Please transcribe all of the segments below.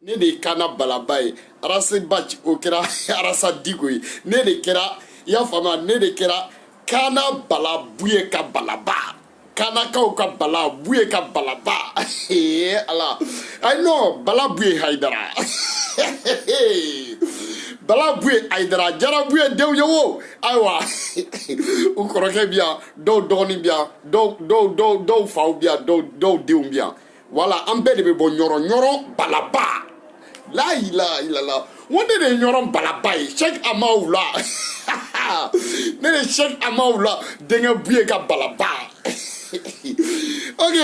Ne de ye Kana Balaba ye. Araseba o kɛra Arasa Diko ye. Ne de kɛra, i y'a faamuya, ne de kɛra Kana Balabuye ka balaba, Kanakaw ka bala Buye ka balaba. Ee Ala, ayi non, Bala Buye Hayidara, Bala Buye Hayidara, Jara Buye denw ye wo. Ayiwa, u kɔrɔkɛ bi yan, dɔw dɔgɔnin bi yan, dɔw dɔw dɔw dɔw faw bi yan, dɔw dɔw denw bi yan. Wala an bɛɛ de bɛ bɔ Ɲɔrɔ. Ɲɔrɔ Balaba, la ilaha illallah. N ko ne de ye Ɲɔrɔ Balaba ye. Sɛki Amawula, ne de ye Sɛki Amawula denkɛ Buye ka balaba. Ok,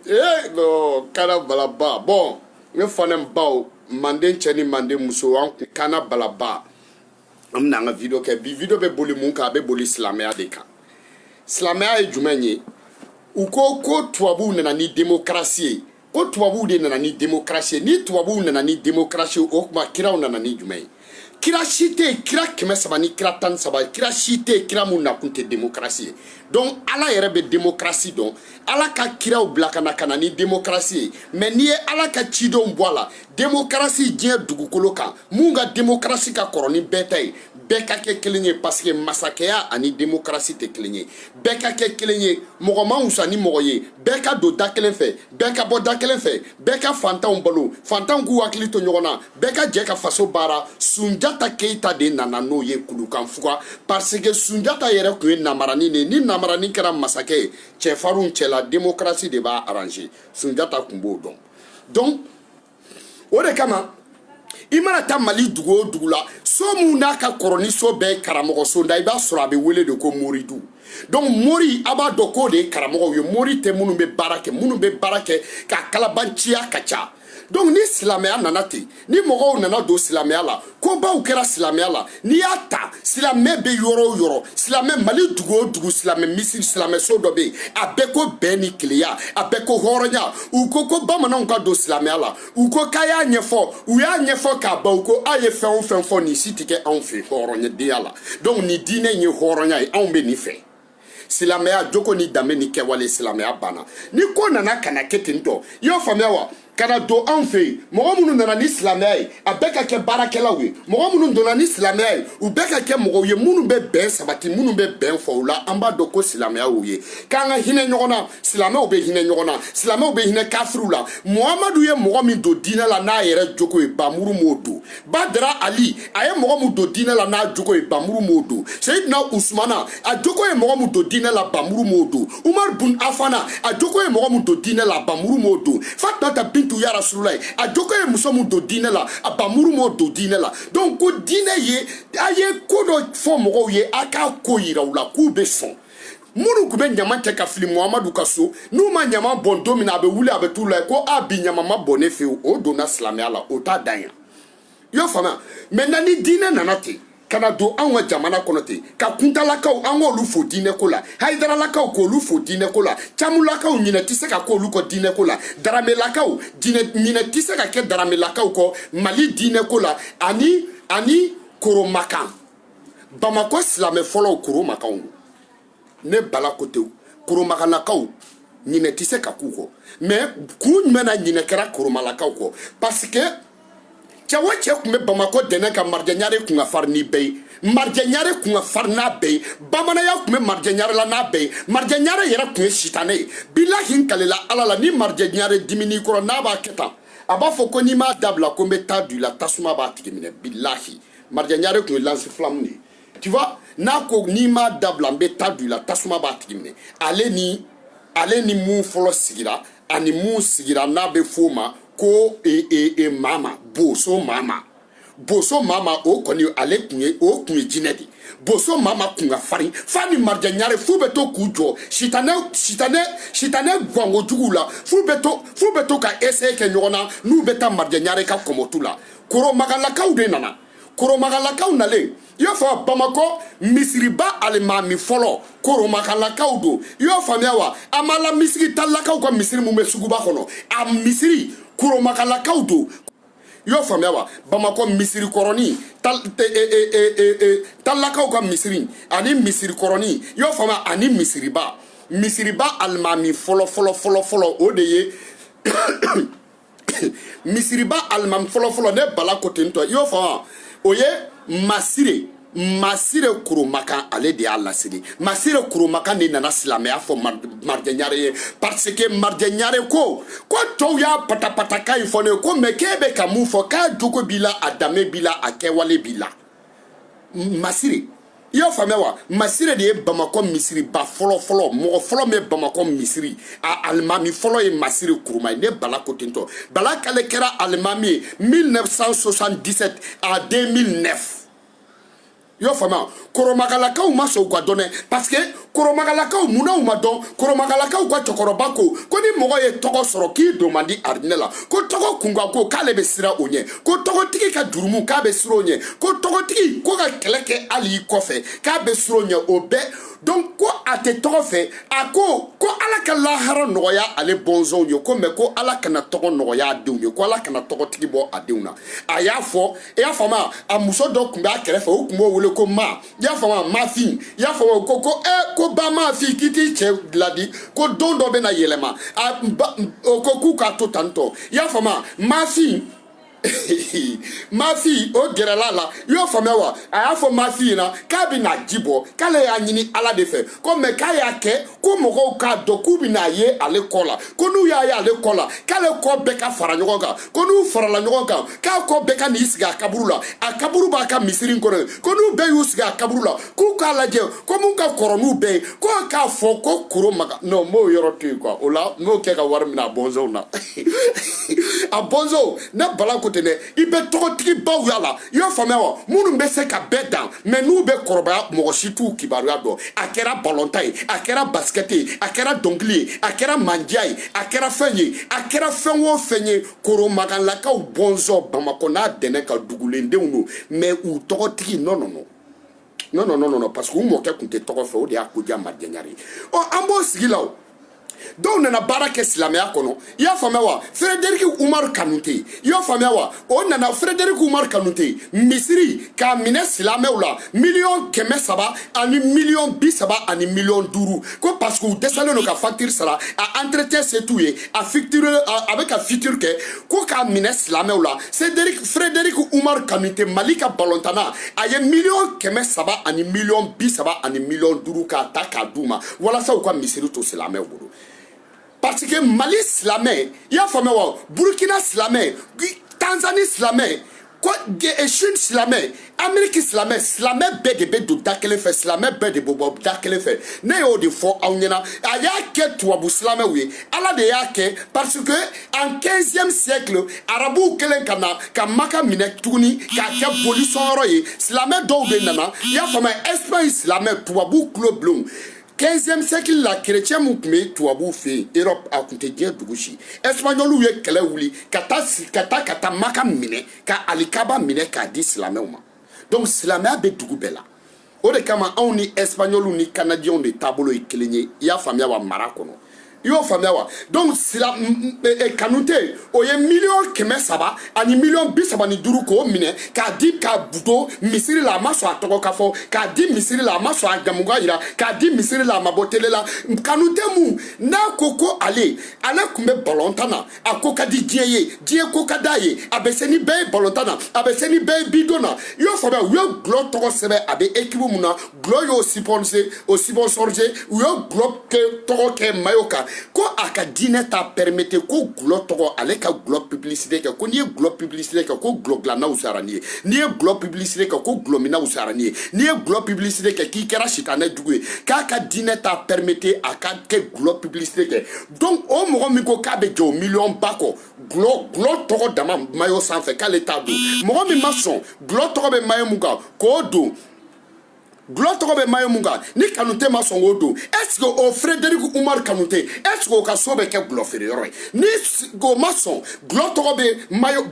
eh non, Kana Balaba. Bon, ne fana baw, manden cɛ ni manden muso, an Kana Balaba, an bɛna an ka vidéo kɛ bi. Vidéo bɛ boli mun kan? A bɛ boli silamɛya de kan. Silamɛya ye jumɛn ye? U ko ko tubabuw nana ni démocratie ye, ko tubabuw de nana ni démocratie ye. Ni tubabuw nana ni démocratie ye, o tuma kiraw nana ni jumɛn ye? Kira si tɛ yen, kira 300 ni kira 13, kira si tɛ yen, kira mun nakun tɛ démocratie ye. Donc Ala yɛrɛ bɛ démocratie dɔn. Ala ka kiraw bila ka na, ka na ni démocratie ye. Mais n'i ye Ala ka cidenw bɔ a la, démocratie diɲɛ dugukolo kan, mun ka démocratie ka kɔrɔ ni bɛɛ ta ye? Bɛɛ ka kɛ kelen ye, parce que masakɛya ani démocratie tɛ kelen ye. Bɛɛ ka kɛ kelen ye, mɔgɔ man wusa ni mɔgɔ ye. Bɛɛ ka don da kelen fɛ, bɛɛ ka bɔ da kelen fɛ, bɛɛ ka fantanw balo, fantanw k'u hakili to ɲɔgɔn na, bɛɛ ka jɛ ka faso baara. Sunjata Keyita de nana n'o ye Kulukanfuga, parce que Sunjata yɛrɛ tun ye namaranin de ye. Ni namaranin kɛra masakɛ ye, cɛfarinw cɛla, démocratie de b'a arranger. Sunjata tun b'o dɔn. Donc o de kama, i mana taa Mali dugu o dugu la, so mun n'a ka kɔrɔ ni so bɛɛ ye karamɔgɔ so da, i b'a sɔrɔ a bɛ wele de ko moridu. Donc mori, a b'a dɔn k'o de ye karamɔgɔw ye. Mori tɛ minnu bɛ baara kɛ, minnu bɛ baara kɛ ka kalabanciya ka ca. Donc ni silamɛya nana ten, ni mɔgɔw nana don silamɛya la, kobaw kɛra silamɛya la. N'i y'a ta, silamɛ bɛ yɔrɔ o yɔrɔ, silamɛ Mali dugu o dugu, silamɛ misiri, silamɛ so dɔ bɛ yen, a bɛɛ ko bɛn ni kelenya, a bɛɛ ko hɔrɔnya. U ko ko bamananw ka don silamɛya la. U ko k'a y'a ɲɛfɔ, u y'a ɲɛfɔ k'a ban. U ko a ye fɛn o fɛn fɔ, nin si tɛ kɛ anw fɛ hɔrɔnyadenya la. Donc nin diinɛ in ye hɔrɔnya ye, anw bɛ nin fɛ. Silamɛya jogo ni danbe ni kɛwale, silamɛya banna. Ni ko nana ka na kɛ ten tɔ, i y'o faamuya wa? Ka na don anw fɛ yen, mɔgɔ minnu nana ni silamɛya ye, a bɛɛ ka kɛ baarakɛlaw ye. Mɔgɔ minnu donna ni silamɛya ye, u bɛɛ ka kɛ mɔgɔw ye minnu bɛ bɛn sabati, minnu bɛ bɛn fɔ. U la, an b'a dɔn ko silamɛya y'o ye, k'an ka hinɛ ɲɔgɔn na. Silamɛw bɛ hinɛ ɲɔgɔn na, silamɛw bɛ hinɛ kafiriw la. Muhamadu ye mɔgɔ min don diinɛ la n'a yɛrɛ jogo ye, bamuru m'o don. Badara Ali, a ye mɔgɔ min don diinɛ la n'a jogo ye, bamuru m'o don. Seyidina Usumana, a jogo ye mɔgɔ min don diinɛ la, bamuru m'o don. Umar bun Afana, a jogo ye mɔgɔ min don diinɛ la, bamuru m'o don. Fatumata Bintu ya Rasululayi, a jogo ye muso min don diinɛ la, a bamuru m'o don diinɛ la. Donc ko diinɛ ye, a ye ko dɔ fɔ mɔgɔw ye, a k'a ko yira u la k'u bɛ sɔn. Minnu tun bɛ ɲama cɛ ka fili Muhamadu ka so, n'u ma ɲama bɔn don min na, a bɛ wuli, a bɛ t'u la ko a bi ɲama ma bɔn ne fɛ yen. O donna silamɛya la, o t'a dan yan. I y'a faamuya? Maintenant ni diinɛ nana ten ka na don anw ka jamana kɔnɔ ten, ka Kuntalakaw, an k'olu fo diinɛko la, Hayidaralakaw k'olu fo diinɛko la, Camulakaw, ɲinɛ tɛ se ka k'olu kɔ diinɛko la, Daramelakaw, ɲinɛ tɛ se ka kɛ Daramelakaw kɔ Mali diinɛko la, ani Koromakan. Bamakɔ silamɛ fɔlɔw, Koromakanw don. Ne Bala ko tewu, Koromakanakaw, ɲinɛ tɛ se ka k'u kɔ. Mais kun jumɛn na ɲinɛ kɛra Koromalakaw kɔ? Parce que cɛ o cɛ tun bɛ Bamakɔ dɛnɛ ka Marijɛ Ɲare kun ka farin ni bɛɛ ye. Marijɛ Ɲare kun ka farin n'a bɛɛ ye. Bamananya tun bɛ Marijɛ Ɲare la n'a bɛɛ ye. Marijɛ Ɲare yɛrɛ tun ye sitanɛ ye. Bilahi, n kalela Ala la, ni Marijɛ Ɲare dimini kɔrɔ, n'a b'a kɛ tan, a b'a fɔ ko n'i m'a dabila, ko n bɛ taa don i la, tasuma b'a tigi minɛ. Bilahi, Marijɛ Ɲare tun ye lance-flamme de ye, tu vois. N'a ko n'i m'a dabila, n bɛ taa don i la, tasuma b'a tigi minɛ. Ale ni mun fɔlɔ sigira, ani mun sigira, n'a bɛ f'o ma ko e e e mama boso, mama boso, mama, o kɔni, ale kun ye, o kun ye jinɛ de. Boso mama kun ka farin fa ni Marijɛ Ɲare, f'u bɛ to k'u jɔ sitanɛ sitanɛ sitanɛ ganko juguw la, f'u bɛ to ka essayer kɛ ɲɔgɔn na n'u bɛ taa Marijɛ Ɲare ka kɔmɔtu la. Koromagalakaw de nana. Koromagalakaw nalen, i y'a fɔ, Bamakɔ misiriba alimami fɔlɔ, Koromagalakaw don. I y'a faamuya wa? A ma la misiri talakaw ka misiri mun bɛ suguba kɔnɔ, a misiri, Koromagalakaw don. I y'o faamuya wa? Bamakɔ misiri kɔrɔnin, talakaw ka misiri ani misiri kɔrɔnin, i y'o faamuya, ani misiriba alimami fɔlɔ fɔlɔ fɔlɔ fɔlɔ, o de ye Misiriba alimami fɔlɔfɔlɔ, ne Bala ko ten tɔ, i y'o faamu, o ye Masire Koromakan, ale de y'a lasigi. Masire Koromakan de nana silamɛya fɔ Marijɛ Ɲare ye, parce que Marijɛ Ɲare ko tɔw y'a patapatakan in fɔ ne ye, ko mais k'e bɛ ka mun fɔ, k'a jogo b'i la, a danbe b'i la, a kɛwale b'i la. Masire, i y'a faamuya wa? Masire de ye Bamakɔ misiriba fɔlɔ fɔlɔ, mɔgɔ fɔlɔ min ye Bamakɔ misiri a alimami fɔlɔ ye Masire Kuruma ye. Ne Bala ko ten tɔ. Bala k'ale kɛra alimami ye 1977 à 2009, i y'o faamuya. Koromagalakaw ma sɔn u ka dɔn dɛ, parce que koromagalakaw, munna u ma dɔn? Koromagalakaw ka cɛkɔrɔba ko ni mɔgɔ ye tɔgɔ sɔrɔ k'i don man di arijinɛ la, ko tɔgɔ kunkan ko k'ale bɛ siran o ɲɛ, ko tɔgɔtigi ka jurumu k'a bɛ siran o ɲɛ, ko tɔgɔtigi ko ka kɛlɛ kɛ hali i kɔfɛ k'a bɛ siran o ɲɛ, o bɛɛ. Donc ko a tɛ tɔgɔ fɛ. A ko Ala ka lahara nɔgɔya ale bɔnsɔnw ye, ko mais ko Ala kana tɔgɔ nɔgɔya a denw ye, ko Ala kana tɔgɔtigi bɔ a denw na. A y'a fɔ, i y'a faamu, a muso dɔ tun b'a kɛrɛfɛ, o tun b'o wele ko ma, i y'a faamu, mafin, i y'a faamu, ko ba mafin, k'i t'i cɛ ladi, ko don dɔ bɛna yɛlɛma a ba. O ko k'u k'a to tan tɔ, i y'a faamu, mafin, mafin o gɛrɛla la, i y'o faamuya wa? A y'a fɔ mafin ɲɛna k'a bɛna ji bɔ, k'ale y'a ɲini Ala de fɛ, ko mais k'a y'a kɛ ko mɔgɔw k'a dɔn k'u bɛna ye ale kɔ la, ko n'u y'a ye ale kɔ la, k'ale kɔ bɛɛ ka fara ɲɔgɔn kan, ko n'u farala ɲɔgɔn kan, k'a kɔ bɛɛ ka n'i sigi a kaburu la, a kaburu b'a ka misiri in kɔnɔ, ko n'u bɛɛ y'u sigi a kaburu la, k'u k'a lajɛ ko mun ka kɔrɔ n'u bɛɛ ye, ko k'a fɔ ko Koro Maga. Non, n b'o yɔrɔ to yen quoi. O la n b'o kɛ ka wari minɛ a bɔnsɔnw na, a bɔnsɔnw. Ne Bala ko ten dɛ, i bɛ tɔgɔtigibaw y'a la, i y'a faamuya wa, minnu bɛ se ka bɛɛ dan, mais n'u bɛ kɔrɔbaya, mɔgɔ si t'u kibaruya dɔn. A kɛra balontan ye, a kɛra basket ye, a kɛra dɔnkili ye, a kɛra mandiya ye, a kɛra fɛn ye, a kɛra fɛn o fɛn ye, Koromaganlakaw bɔnsɔn Bamakɔ n'a dɛnɛ ka dugulendenw don, mais u tɔgɔtigi, non, non, non, non, non, non, non, parce que u mɔkɛ tun tɛ tɔgɔ fɛ, o de y'a ko diya Marijɛ Ɲare ye. Ɔ, an b'o sigi la. O dɔw nana baara kɛ silamɛya kɔnɔ, i y'a faamuya wa? Frédéric Umar Kanute, i y'a faamuya wa? O nana, Frédéric Umar Kanute, misiri k'a minɛ silamɛw la 300 miliyɔn ani 30 miliyɔn ani 5 miliyɔn, ko parce que u dɛsɛlen don ka facture sara, a entretien se t'u ye, a facture a bɛ ka facture kɛ, ko k'a minɛ silamɛw la. Frédéric Umar Kanute, Mali ka balontanna, a ye 300 miliyɔn ani 30 miliyɔn ani 5 miliyɔn k'a ta k'a d'u ma walasa u ka misiri to silamɛw bolo, parce que Mali silamɛ, i y'a faamuya wa, Burukina silamɛ, Tanzanie silamɛ, ko Chine silamɛ, Amérique silamɛ, silamɛ bɛɛ de bɛ don da kelen fɛ, silamɛ bɛɛ de bɛ bɔ da kelen fɛ. Ne y'o de fɔ aw ɲɛna. A y'a kɛ tubabu silamɛw ye, Ala de y'a kɛ, parce que en 15e siècle, arabuw kɛlen ka na ka Maka minɛ tuguni k'a kɛ bolisɔnyɔrɔ ye, silamɛ dɔw de nana, i y'a faamuya, Espagne silamɛ, tubabu tulo bilenw. 15e siècle la, chrétien mun tun bɛ tubabuw fɛ yen, Europe, a tun tɛ diɲɛ dugu si. Espagnoliw ye kɛlɛ wuli ka taa ka taa ka taa Maka minɛ, ka alikaba minɛ k'a di silamɛw ma. Donc silamɛya bɛ dugu bɛɛ la. O de kama anw ni Espagnoliw ni Canadiens de taabolo ye kelen ye, i y'a faamuya wa, mara kɔnɔ, i y'o faamuya wa? Donc sila Kanute, o ye 300 miliyɔn ani 35 miliyɔn k'o minɛ k'a di k'a don misiri la. A ma sɔn a tɔgɔ ka fɔ k'a di misiri la, a ma sɔn a jamu ka yira k'a di misiri la, a ma bɔ télé la. Kanute mun n'a ko ale tun bɛ balontan na, a ko ka di diɲɛ ye, diɲɛ ko ka d'a ye, a bɛ se ni bɛɛ ye balontan na, a bɛ se ni bɛɛ ye bidon na, i y'o faamuya. U ye gulɔ tɔgɔ sɛbɛn, a bɛ équipe mun na, gulɔ y'o sponsor, o sponsorisé, u ye gulɔ kɛ tɔgɔ kɛ maillot kan, ko a ka diinɛ t'a permettre ko gulɔ tɔgɔ, ale ka gulɔ publicité kɛ, ko n'i ye gulɔ publicité kɛ, ko gulɔ dilannaw sara n'i ye, n'i ye gulɔ publicité kɛ, ko gulɔminaw sara n'i ye, n'i ye gulɔ publicité kɛ, k'i kɛra sitanɛ jugu ye, k'a ka diinɛ t'a permettre a ka kɛ gulɔ publicité kɛ. Donc o mɔgɔ min ko k'a bɛ jɔ o miliyɔn ba kɔ, gulɔ tɔgɔ dama maillot sanfɛ, k'ale t'a don. Mɔgɔ min ma sɔn gulɔ tɔgɔ bɛ maillot mun kan k'o don, gulɔ tɔgɔ bɛ maillot mun kan, ni Kanute ma sɔn k'o don, est ce que o Frédéric Umar Kanute, est ce que o ka so bɛ kɛ gulɔ feereyɔrɔ ye? Ni o ma sɔn gulɔ tɔgɔ bɛ maillot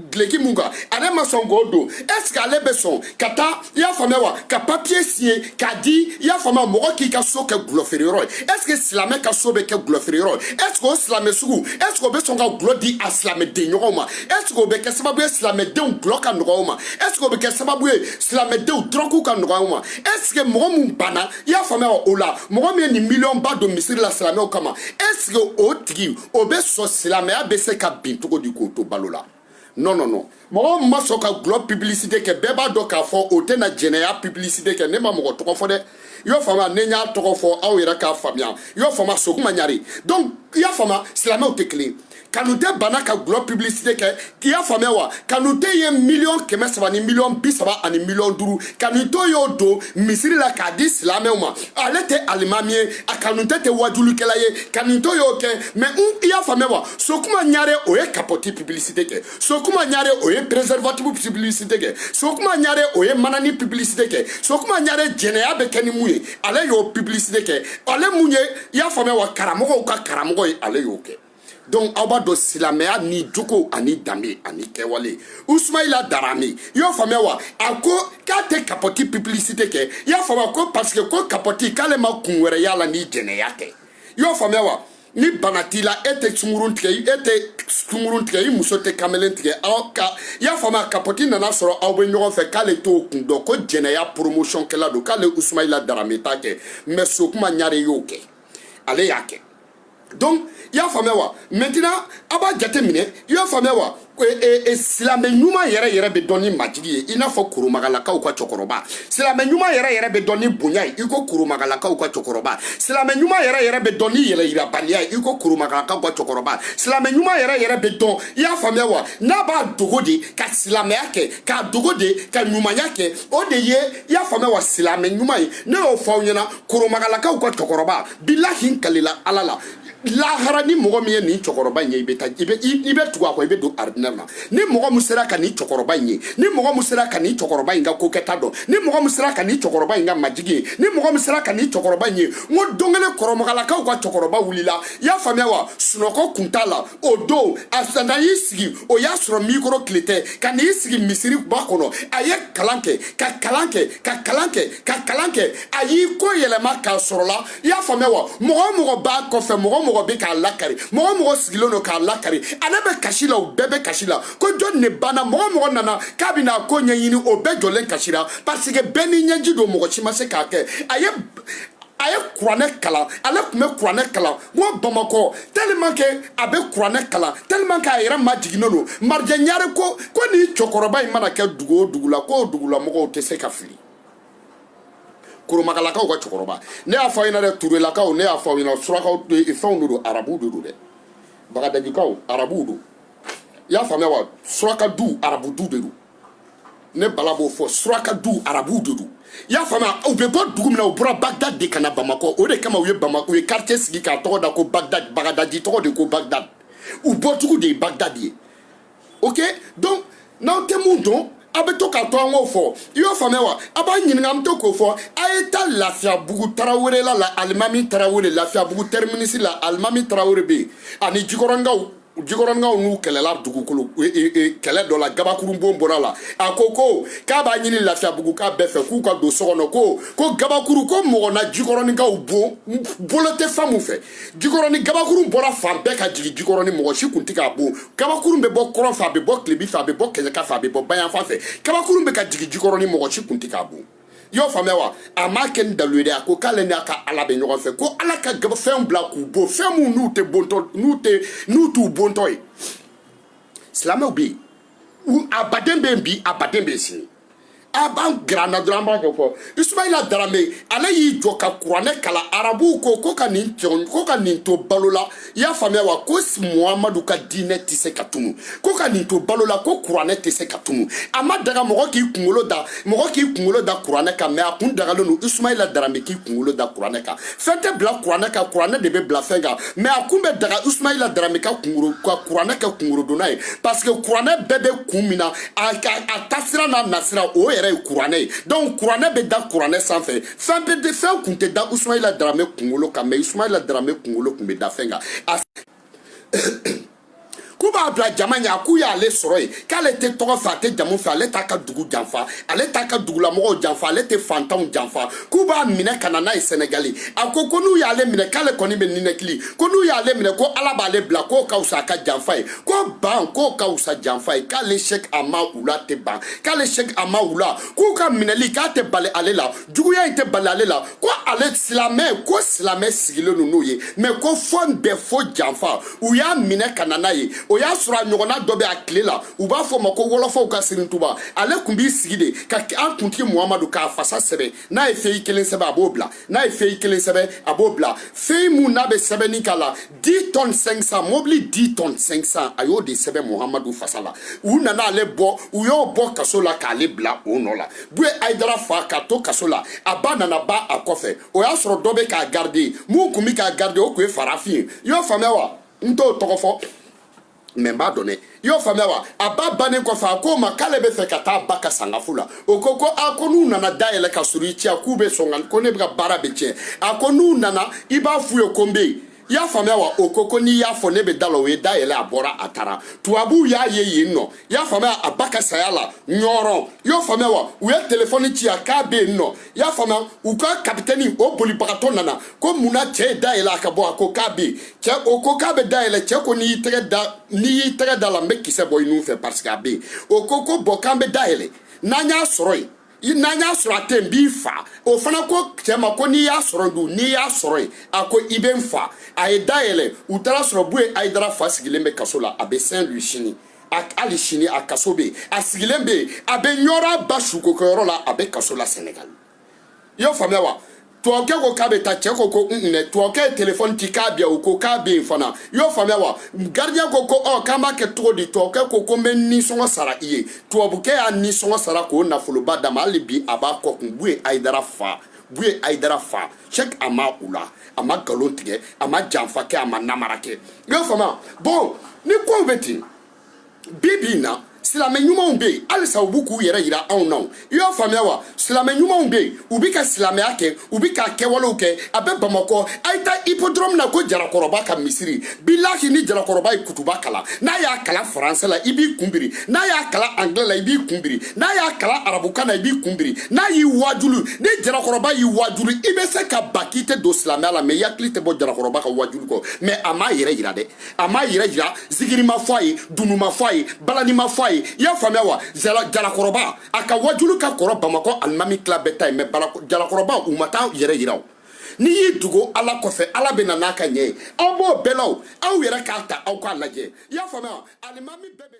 gileki mun kan, ale ma sɔn k'o don, est ce que ale bɛ sɔn ka taa, i y'a faamuya wa, ka papier signer k'a di, i y'a faamuya, mɔgɔ k'i ka so kɛ gulɔ feereyɔrɔ ye? Est ce que silamɛ ka so bɛ kɛ gulɔ feereyɔrɔ ye? Est ce que o silamɛ sugu, est ce que o bɛ sɔn ka gulɔ di a silamɛden ɲɔgɔnw ma? Est ce que o bɛ kɛ sababu ye silamɛdenw gulɔ ka nɔgɔ o ma? Est ce que o bɛ kɛ sababu ye silamɛdenw dɔrɔgu ka nɔgɔ o ma? Est ce que mɔgɔ mun banna, i y'a faamuya o la, mɔgɔ min ye nin miliyɔn ba don misiri la silamɛw kama, est ce que o tigi o bɛ sɔn silamɛya bɛ se ka bin cogo di k'o to balo la? Non, non, non. Mɔgɔ min ma sɔn ka gulɔ publicité kɛ, bɛɛ b'a dɔn k'a fɔ o tɛna jɛnɛya publicité kɛ. Ne ma mɔgɔ tɔgɔ fɔ dɛ, i y'o faamuya? Ne y'a tɔgɔ fɔ, aw yɛrɛ k'a faamuya, i y'o faamuya? Sokuma Ɲare. Donc i y'a faamuya, silamɛw tɛ kelen. Kanute banna ka gulɔ publicité kɛ, k'i y'a faamuya wa? Kanute ye 300 miliyɔn ni 30 miliyɔn ani 5 miliyɔn. Kanute y'o don misiri la k'a di silamɛw ma. Ale tɛ alimami ye, a Kanute tɛ wajulikɛla ye, Kanute y'o kɛ. Mais i y'a faamuya wa, Sokuma Ɲare, o ye capote publicité kɛ. Sokuma Ɲare, o ye préservatif publicité kɛ. Sokuma Ɲare, o ye manani publicité kɛ. Sokuma Ɲare, jɛnɛya bɛ kɛ ni mun ye, ale y'o publicité kɛ. Ale mun ye, i y'a faamuya wa, karamɔgɔw ka karamɔgɔ ye, ale y'o kɛ. Donc aw b'a dɔn silamɛya ni jogo ani danbe ani kɛwale. Usumayila Darame, i y'o faamuya wa, a ko k'a tɛ capote publicité kɛ, i y'a faamuya, ko parce que ko capote, k'ale ma kun wɛrɛ y'a la ni jɛnɛya tɛ. I y'o faamuya wa? Ni bana t'i la, e tɛ sunkurun tigɛ, e tɛ sunkurun tigɛ, i muso tɛ kamalen tigɛ. Aw ka, i y'a faamuya, capote nana sɔrɔ aw bɛ ɲɔgɔn fɛ, k'ale t'o kun dɔn, ko jɛnɛya promotion kɛla don, k'ale Usumayila Darame t'a kɛ. Mais Sokuma Ɲare y'o kɛ, ale y'a kɛ. Donc i y'a faamuya wa? Maintenant a b'a jate minɛ, i y'a faamuya wa, silamɛ ɲuman yɛrɛ yɛrɛ bɛ dɔn ni majigi ye, i n'a fɔ koromagalakaw ka cɛkɔrɔba. Silamɛ ɲuman yɛrɛ yɛrɛ bɛ dɔn ni bonya ye, i ko koromagalakaw ka cɛkɔrɔba. Silamɛ ɲuman yɛrɛ yɛrɛ bɛ dɔn ni yɛlɛyirabaliya ye, i ko koromagalakaw ka cɛkɔrɔba. Silamɛ ɲuman yɛrɛ yɛrɛ bɛ dɔn, i y'a faamuya wa, n'a b'a dogo de ka silamɛya kɛ, k'a dogo de ka ɲumanya kɛ, o de ye, i y'a faamuya wa, silamɛ ɲuman ye. Ne y'o fɔ aw ɲɛna, koromagalakaw ka cɛkɔrɔba, bilahi, n kalila Ala la, lahara, ni mɔgɔ min ye nin cɛkɔrɔba in ye, i bɛ taa, i bɛ tugu a kɔ, i bɛ don aridinɛ na. Ni mɔgɔ min sera ka nin cɛkɔrɔba in ye, ni mɔgɔ min sera ka nin cɛkɔrɔba in ka kokɛta dɔn, ni mɔgɔ min sera ka nin cɛkɔrɔba in ka majigi ye, ni mɔgɔ min sera ka nin cɛkɔrɔba in ye, n ko don kelen kɔrɔmagalakaw ka cɛkɔrɔba wulila, i y'a faamuya wa, sunɔgɔ kun t'a la o don. A nana y'i sigi, o y'a sɔrɔ micro tile tɛ, ka n'i sigi misiri ba kɔnɔ. A ye kalan kɛ, ka kalan kɛ, ka kalan kɛ, ka kalan kɛ. A y'i ko yɛlɛma k'a sɔrɔ la, i y'a faamuya wa, mɔgɔ o mɔgɔ b'a kɔfɛ, mɔgɔ o mɔgɔ bɛ k'a lakari, mɔgɔ o mɔgɔ sigilen don k'a lakari, ale bɛ kasi la, u bɛɛ bɛ kasi la, ko jɔn de banna. Mɔgɔ o mɔgɔ nana k'a bɛna ko ɲɛɲini, o bɛɛ jɔlen kasira, parce que bɛɛ ni ɲɛji don, mɔgɔ si ma se k'a kɛ. A ye kuranɛ kalan, ale tun bɛ kuranɛ kalan. N ko Bamakɔ, tellement que a bɛ kuranɛ kalan, tellement que a yɛrɛ majiginnen don, Marijɛ Ɲare ko nin cɛkɔrɔba in mana kɛ dugu o dugu la, k'o dugulamɔgɔw tɛ se ka fili. Koromagalakaw ka cɛkɔrɔba, ne y'a fɔ aw ɲɛna dɛ. Turelakaw, ne y'a fɔ aw ɲɛna. Surakaw, fɛnw de don, arabuw de don dɛ. Bagadajikaw, arabuw don, i y'a faamuya wa? Suraka du, arabu du de don. Ne bala b'o fɔ, suraka du, arabuw de don, i y'a faamuya? U bɛ bɔ dugu min na, u bɔra Bagdad de ka na Bamakɔ. O de kama u ye Bamakɔ, u ye quartier sigi k'a tɔgɔ da ko Bagdad. Bagadaji tɔgɔ de ko Bagdad, u bɔcogo de ye Bagdad ye. Ok, donc n'aw tɛ mun dɔn, a bɛ to k'a to an k'o fɔ, i y'o faamuya wa? A b'a ɲininka, an bɛ to k'o fɔ. A ye taa Lafiyabugu Tarawele la, Alimami Tarawele, Lafiyabugu terminus la, Alimami Tarawele bɛ yen. Ani Jikɔrɔnkaw, Jikɔrɔnkaw n'u kɛlɛla dugukolo kɛlɛ dɔ la, gabakurunbon bɔra la. A ko k'a b'a ɲini Lafiyabugu k'a bɛɛ fɛ k'u ka don so kɔnɔ, ko gabakuru ko mɔgɔ na Jikɔrɔnikaw bon bolo tɛ fɛn mun fɛ. Jikɔrɔni gabakurun bɔra fan bɛɛ ka jigin Jikɔrɔni, mɔgɔ si kun tɛ k'a bon. Gabakurun bɛ bɔ kɔrɔn fɛ, a bɛ bɔ tilebi fɛ, a bɛ bɔ kɛɲɛka fɛ, a bɛ bɔ bayanfan fɛ. Gabakurun bɛ ka jigin Jikɔrɔni, mɔgɔ si kun tɛ k'a bon, i y'o faamuya wa? A m'a kɛ ni dalu ye dɛ. A ko k'ale n'a ka Ala bɛ ɲɔgɔn fɛ, ko Ala ka fɛnw bila k'u bon, fɛn mun n'u tɛ bontɔ, n'u tɛ, n'u t'u bontɔ ye. Silamɛw bɛ yen, a baden bɛ yen bi, a baden bɛ yen sini. A b'an gɛrɛ an na dɔrɔn, an b'a kɛ fɔ. Isumayila Darame, ale y'i jɔ ka kuranɛ kalan. Arabuw ko ka nin cɛ, ko ka nin to balo la, i y'a faamuya wa, ko Muhamadu ka diinɛ tɛ se ka tunu, ko ka nin to balo la, ko kuranɛ tɛ se ka tunu. A ma daga mɔgɔ k'i kunkolo da, mɔgɔ k'i kunkolo da kuranɛ kan, mais a kun dagalen don Isumayila Darame k'i kunkolo da kuranɛ kan. Fɛn tɛ bila kuranɛ kan, kuranɛ de bɛ bila fɛn kan. Mais a kun bɛ daga Isumayila Darame ka kunkolo ka kuranɛ kɛ kunkolodonna ye, parce que kuranɛ bɛɛ bɛ kun min na, a taasira n'a nasira, o yɛrɛ ye kuranɛ ye. Donc kuranɛ bɛ da kuranɛ sanfɛ, fɛn bɛ de, fɛn kun tɛ da Usumayila Darame kunkolo kan, mais Usumayila Darame kunkolo kun bɛ da fɛn kan. A K'u b'a bila jama ɲɛ, k'u y'ale sɔrɔ yen, k'ale tɛ tɔgɔ fɛ, a tɛ jamu fɛ, ale t'a ka dugu janfa, ale t'a ka dugulamɔgɔw janfa, ale tɛ fantanw janfa, k'u b'a minɛ ka na n'a ye Sɛnɛgali. A ko ko n'u y'ale minɛ, k'ale kɔni bɛ ninakili, ko n'u y'ale minɛ, ko Ala b'ale bila, k'o ka fisa a ka janfa ye, ko ban, k'o ka fisa janfa ye, k'ale Sɛki Amawula tɛ ban, k'ale Sɛki Amawula, k'u ka minɛli k'a tɛ bali ale la, juguya in tɛ bali ale la, ko ale silamɛ, ko silamɛ sigilen don n'o ye, mɛ ko fɔ bɛɛ fo janfa. U y'a minɛ ka na n'a ye. O y'a sɔrɔ a ɲɔgɔnna dɔ bɛ a tile la, u b'a fɔ o ma ko wɔlɔfɔw ka Serintuba. Ale tun b'i sigi de ka an kuntigi Muhamadu k'a fasa sɛbɛn. N'a ye feuille kelen sɛbɛn, a b'o bila. N'a ye feuille kelen sɛbɛn, a b'o bila. Feuille mun n'a bɛ sɛbɛnni k'a la, 10 tonnes 500, mobili 10 tonnes 500, a y'o de sɛbɛn Muhamadu fasa la. U nana ale bɔ, u y'o bɔ kaso la k'ale bila o nɔ la. Buye Ayidara fa k'a to kaso la, a ba nana ba a kɔfɛ. O y'a sɔrɔ dɔ bɛ k'a garder, mun tun bɛ k'a garder, o tun ye farafin ye. I y'o faamuya wa? N t'o tɔgɔ fɔ, mɛ n b'a dɔn dɛ. I y'o faamuya wa? A ba bannen kɔfɛ, a k'o ma k'ale bɛ fɛ ka taa ba ka sangafu la. O ko ko a ko n'u nana dayɛlɛ ka sɔrɔ i ci, k'u bɛ sɔn ka ko ne bɛ ka baara bɛ tiɲɛ. A ko n'u nana, i b'a f'u ye ko n bɛ yen. I y'a faamuya wa? O ko ko n'i y'a fɔ ne bɛ da la. O ye dayɛlɛ, a bɔra, a taara. Tubabuw y'a ye yen nɔ, i y'a faamuya, a ba ka saya la Ɲɔrɔn. I y'o faamuya wa? U ye telefɔni ci a k'a bɛ yen nɔ. I y'a faamuya, u ka kapitɛni o bolibagatɔ nana ko munna cɛ ye dayɛlɛ a ka bɔ. A ko k'a bɛ yen. Cɛ o ko k'a bɛ dayɛlɛ. Cɛ ko n'i y'i tɛgɛ da, n'i y'i tɛgɛ da la, n bɛ kisɛ bɔ i nun fɛ, parce que a bɛ yen. O ko ko bɔn, k'an bɛ dayɛlɛ, n'an y'a sɔrɔ yen, n'an y'a sɔrɔ a tɛ yen, n b'i fa. O fana ko cɛ ma ko n'i y'a sɔrɔ dun, n'i y'a sɔrɔ yen, a ko i bɛ n fa. A ye dayɛlɛ, u taara sɔrɔ Buye Ayidara fa sigilen bɛ kaso la. A bɛ Saint-Louis sini, hali sini a kaso bɛ yen, a sigilen bɛ yen, a bɛ Ɲɔrɔ ba sukokɛyɔrɔ la, a bɛ kaso la Sɛnɛgali. I y'o faamuya wa? Tubabukɛ ko k'a bɛ taa, cɛ ko ko un dɛ. Tubabukɛ ye telefɔni ci k'a bi yan, o ko k'a bɛ yen fana. I y'o faamuya wa? Gardien ko ko ɔ, k'an b'a kɛ cogo di? Tubabukɛ ko ko n bɛ nisɔngɔ sara i ye. Tubabukɛ y'a nisɔngɔ sara k'o nafoloba d'a ma. Hali bi a b'a kɔ kun. Buye Ayidara fa, Buye Ayidara fa, Sɛki Amawula, a ma nkalon tigɛ, a ma janfa kɛ, a ma namara kɛ. I y'o faamuya? Bon, ni kow bɛ ten, bi bi in na, silamɛ ɲumanw bɛ yen halisa, u b'u k'u yɛrɛ yira anw na. I y'o faamuya wa? Silamɛ ɲumanw bɛ yen, u bɛ ka silamɛya kɛ, u bɛ ka kɛwalew kɛ. A bɛ Bamakɔ, a ye taa hippodrome na ko Jarakɔrɔba ka misiri. Bilahi, ni Jarakɔrɔba ye kutuba kalan, n'a y'a kalan faransɛ la, i b'i kun biri. N'a y'a kalan anglais la, i b'i kun biri. N'a y'a kalan arabukan na, i b'i kun biri. N'a y'i wajulu, ni Jarakɔrɔba y'i wajulu, i bɛ se ka ba k'i tɛ don silamɛya la, mɛ i hakili tɛ bɔ Jarakɔrɔba ka wajulu kɔ. Mɛ a m'a yɛrɛ yira dɛ, a m'a yɛrɛ yira. Zikiri ma fɔ a ye, dunu ma fɔ a ye, balani ma fɔ a ye. I y'a faamuya wa? Jalakɔrɔba a ka wajulu ka kɔrɔ Bamakɔ alimami tila bɛɛ ta ye, mɛ Jalakɔrɔba u ma taa yɛrɛ yira. O n'i y'i dogo Ala kɔfɛ, Ala bɛ na n'a ka ɲɛ ye. Aw b'o bɛɛ la, o aw yɛrɛ k'a ta, aw k'a lajɛ. I y'a faamuya wa? Alimami bɛɛ bɛ